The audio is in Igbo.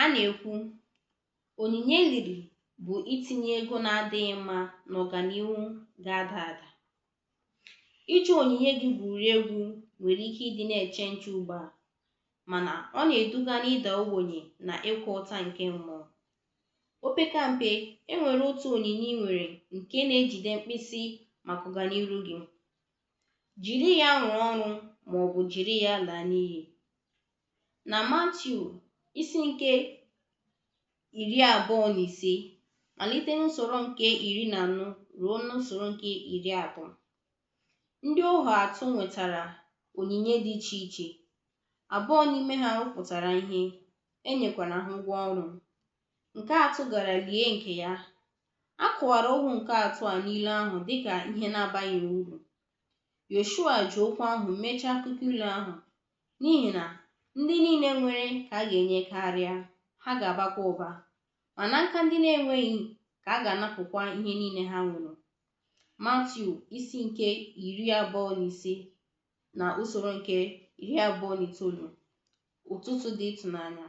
A na-ekwu, onyinye liri bụ itinye ego na-adịghị mma na ọganihu ga-ada ada. Iji onyinye gị gwurie egwu nwere ike ịdị na-eche nche ugbu a, mana ọ na-eduga n'ịda ogbenye na ịkwa ụta nke mmụọ. Opekempe, enwere otu onyinye ị nwere nke na-ejide mkpịsị maka ọganihu gị. Jiri ya rụọ ọrụ ma ọ bụ jiri ya laa n'iyi. Na Matiu isi nke 25, malite n'usoro nke 14 ruo n'usoro nke 30, ndị ohu atọ nwetara onyinye dị iche iche. Abụọ n'ime ha rụpụtara ihe, e nyekwara ha ụgwọ ọrụ. Nke atọ gara lie nke ya. A kọwara ohu nke atọ a n'ilu ahụ dị ka ihe na-abaghị uru. Yeshua ji okwu ahụ mechie akụkọ ilu ahụ, n'ihi na ndị niile nwere ka a ga-enye karịa, ha ga-abakwa ụba, ma n'aka ndị na-enweghị ka a ga-anapụkwa ihe niile ha nwere. Matiu isi nke 25 na usoro nke 29. Ụtụtụ dị ịtụnanya.